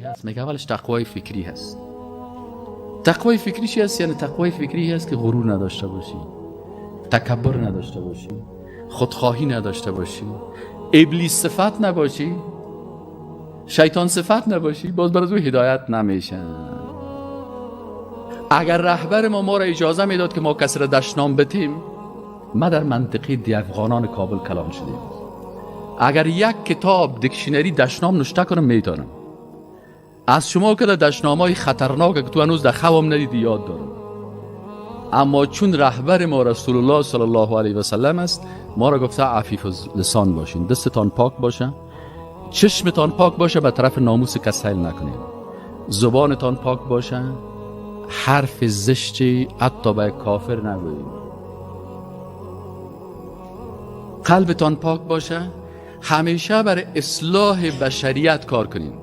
هست؟ میگه اولش تقوای فکری هست. تقوای فکری چی هست؟ یعنی تقوای فکری هست که غرور نداشته باشی، تکبر نداشته باشی، خودخواهی نداشته باشی، ابلیس صفت نباشی، شیطان صفت نباشی، باز برای او هدایت نمیشه. اگر رهبر ما را اجازه میداد که ما کسی را دشنام بتیم، ما در منطقه دی افغانان کابل کلان شدیم. اگر یک کتاب dictionary دشنام نشته کنم میتونم. از شما که در دشنام های خطرناک که تو هنوز در خوام ندیدی یاد دارم. اما چون رهبر ما رسول الله صلی الله علیه و سلم است، ما را گفته عفیف لسان باشین، دستتان پاک باشه، چشمتان پاک باشه، به طرف ناموس کس سیل نکنین، زبانتان پاک باشه، حرف زشتی حتی به کافر نگویید، قلبتان پاک باشه، همیشه بر اصلاح بشریت کار کنین.